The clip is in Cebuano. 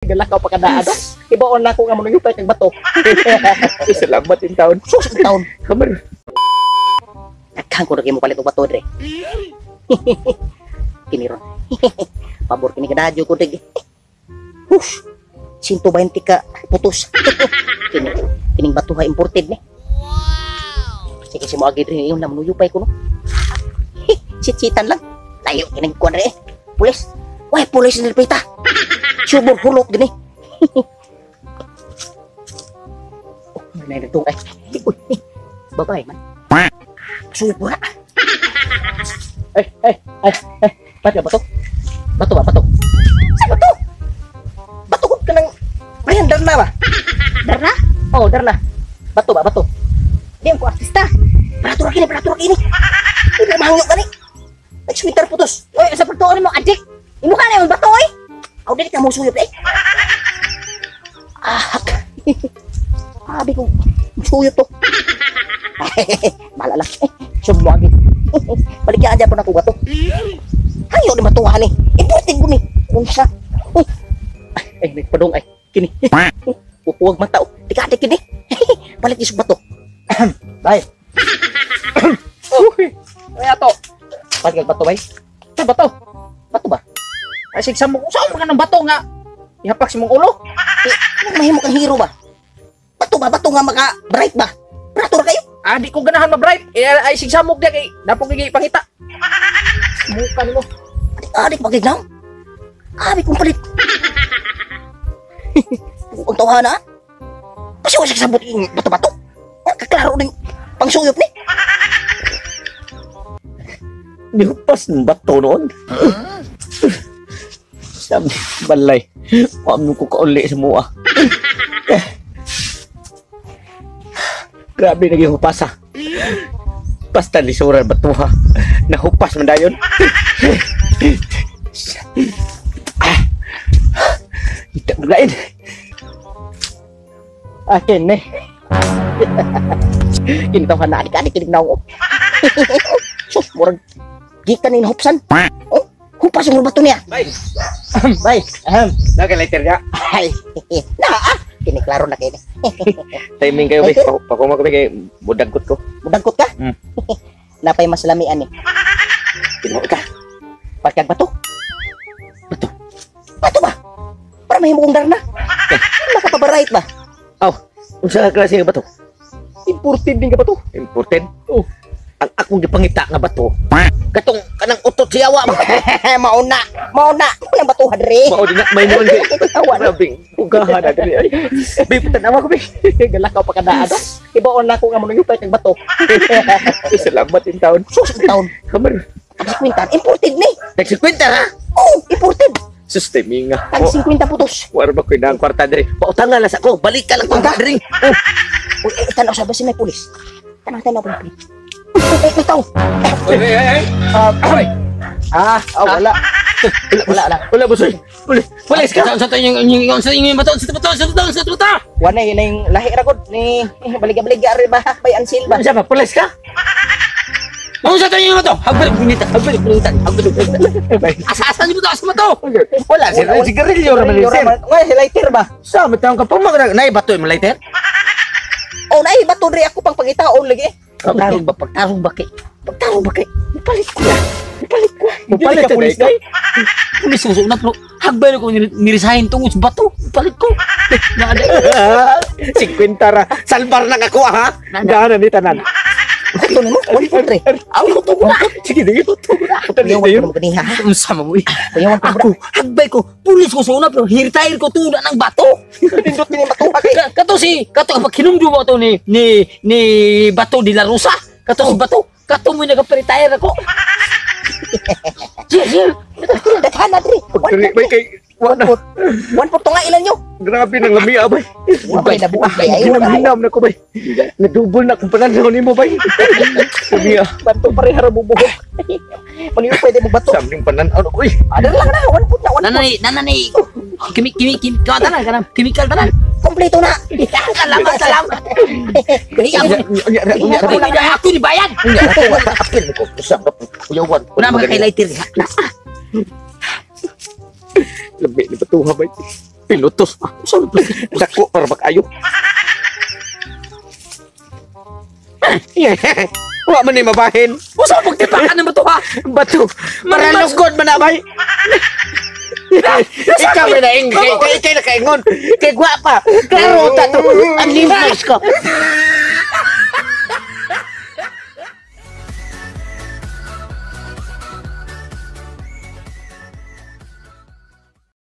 Galakaw pa kada ano. Ibaon na ko nga manuyupay kag bato. Salamat in taon. Sus, ang taon. Kamar. Daghan ko na mo palit og bato dre. Kini ron. Pabor kini kadadyo ko dig. Hush. 120 ka putos. Kini kining bato ha imported ni. Wow. Sige si mo agi dre ingon na manuyupay ko no. Sit-sitan lang. Layo kining kuan re. Pulis. Way pulis ni pita. Subor hulot gini. Oh, may nagtong ay. Uy, babae man. Subo na. Ay, ay, ay, ay. Ba't ka bato? Bato ba, bato? Sa bato? Bato ko ka ng... Ayan, darna ba? Darna? Oo, oh, darna. Bato ba, bato? Di ko artista. Barato ra kini, barato ra kini. Hindi mahangyo ka ni. Nag-sweater putos. Oy, sa pagtuon mo, adik. Imo ka na yung bato, oy. Aw, dili ka mo suyop, eh. Ah, abi ko, suyop to. Bahala lang. Eh, sub mo agi. Baligyan dyan po na ko gato. Hayo ni matuwa ni. Imported ko ni. Unsa? Uy. Ay, nagpadong ay. Kini. Huwag man tao. Di ka kini. Balik isog bato. Bay. Uy. Ay ato. Balik bato bay. Sa bato. Bato ba? Ay sig sa mo. Saan ka ng bato nga? Ihapak si mong ulo. Eh, anong mahimo kang hero ba? Bato ba? Bato nga maka bright ba? Brato ra kayo. Ah, di ko ganahan ma-bright. Eh, ay sig samok diya kay napong gigi pangita. Muka nimo. Adik adik bagignaw. Abi kong palit. Ang tawhana. Kasi wala siya sabot yung bato-bato. Kaklaro din pangsuyop ni. Nihupas ng bato noon. Sabi, balay. Huwag ko kauli sa mua. Grabe naging hupasa. Basta lisuran bato ha. Nahupas man dayon. Ah. Ita lain. Akin ni. Kini tawhana adik adik kinig naong. Sus, murag gikan ni hupsan. Oh, hupas ang bato niya. Bay. Bay. Ahem. Nagalighter niya. Ay. Na ah. Kini klaro na kini. Timing kayo bay. Pakuma ko bay kay budagkot ko. Budagkot ka? Hmm. Napay mas lamian ni. Kinuha ka. Pagkag bato. Bato. Bato ba? Para mahimo kong darna. Makapabright ba? Aw, unsa ka klase nga bato? Imported din ka bato. Imported? Oh. Ang akong gipangita nga bato. Katong kanang utot siyawa ba? Mauna, mauna. Unang bato hadre. Mao din na may noon kay. Awa na. Grabe, ugahan na diri ay. Bay tanawa ko bay. Galakaw pa kada ano. Ibaon na ko nga manuyupay kag bato. Salamat in taon. Sus, ang taon. Kamar. Tag 50 imported ni. Tag 50 ha? Oh, imported. Sus, timing nga. Tag 50 putos. Wala ba ko na ang kwarta diri? Pautangan lang sa ko. Balik ka lang kung diri. Oh. Uy, eh, tanaw sa basin may pulis. Tanaw, tanaw, pulis. Uy, may tao. Ay, ay, ay. Ay. Ah, wala. Wala, wala. Wala boss. Pulis. Pulis ka. Sa yung bato, sa bato, sa bato, sa bato. Wala yun yung lahi ra gud ni baliga-baliga rin ba bay ansil ba. Unsa ba pulis ka? Unsa tayo yung bato? Hagbalik punita, hagbalik punita, hagbalik punita. Asa-asa ni bato, asa bato. Wala sir, sigarilyo ra man sir. Wala lighter ba? Sa matang ka pa mag nay bato yung lighter? Oh, nay bato diri ako pang pangitaon lagi. Pagtarong ba, pagtarong ba kay? Pagtarong ba kay? Mupalit ko na. Mupalit ko. Mupalit ka pulis kay. Pulis ko na pero hagbay ko niresign tungod sa bato. Mupalit ko. Naada. 50 ra. Salbar na ako ha. Daan ni tanan. Ito nimo, 1.3. Aw, ito ko na. Sige, sige. Ito ko na. Kuyawan ko na ganiha. Unsa man mo eh. Kuyawan ko Ako, hagbay ko, pulis ko sa una pero retire ko tuna ng bato. Nindot ni bato kay. Kato si, kato kapag kinumdo mo to ni Bato de la Rosa. Kato si Bato, kato mo nagpa-retire ako. Sir, sir. Daghan na diri. Pagdiri bay kay wala. 1.4 nga ilan nyo. Grabe nang lami bay. Wala na buot bay. Ay, wala. Hinam na ko bay. Nadubol na akong pananaw nimo bay. Sabi ah. Bato pareha ra bubuhok. Mano yung pwede mo bato. Samling pananaw ko eh. Ada lang na, 1.4 na, 1.4. Nanay, nanay. Kimi kimi kimi tanan kanang chemical tanan. Kompleto na. Salamat, salamat. Ako ni bayan. Apil ko. Usap ka. Kuyawan. Una mga kay lighter. Labi ni batuha bay. Pilotos. Dako para bakayo. Wa man ni mabahin. Usa pagtipakan ng bato ha? Bato. Para lugod man na bay. Ikaw may naing kay kay kay nakaingon. Kay gwapa. Klaro ta to. Ang limas ko.